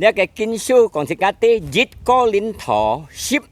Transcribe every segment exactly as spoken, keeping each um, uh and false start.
這个經書講自家知一哥林多十五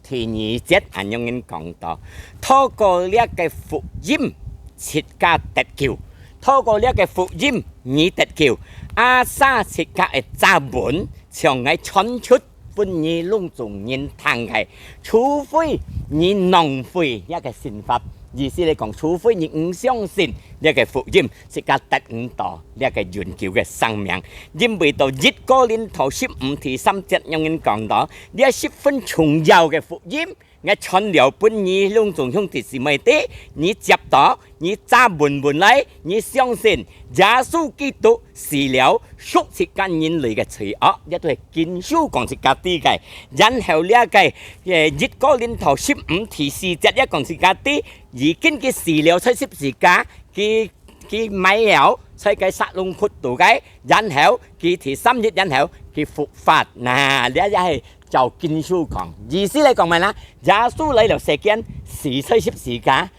第二節恁樣講到：透過這个福音，自家得救；透過這个福音，你得救。啊，儕自家个遮文，像𠊎傳出分你攏總人聽个，除非你浪費這个信法。意思來講，除非你毋相信這个福音，自家得毋到這个永久个生命。因為到一哥林多十五第三節恁樣講到，這十分重要个福音，𠊎傳了分你攏總兄弟姊妹知，你接到，你遮文文來，你相信耶穌基督死了，贖自家人類个罪惡，這都係經書講自家知个。然後這个，呃，一哥林多十五第四節也講自家知，已經佢死了，在十字架，佢，佢埋了，在該石龍窟肚个，然後佢第三日，然後佢復活。那，這也係照經書講。意思來講麼个呢？耶穌來了世間，死在十字架，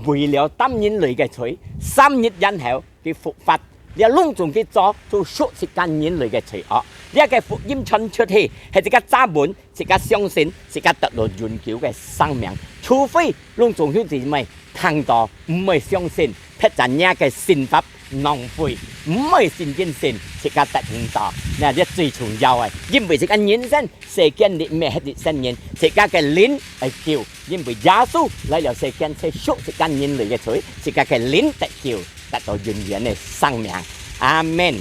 為了擔人類个罪，三日然後佢復活。這攏總佢做，就贖自家人類个罪惡。這个福音傳出去，係自家遮文，自家相信，自家得到永久个生命。除非攏總兄弟姊妹聽到，毋會相信，撇轉若个信法浪費，毋會信真信，自家得毋到。那這最重要个，因為自家人生世間裡毋係歇一生人，自家个靈愛救，因為耶穌來了世間，係贖自家人類个罪，自家个靈得救，得到永遠个生命。阿門。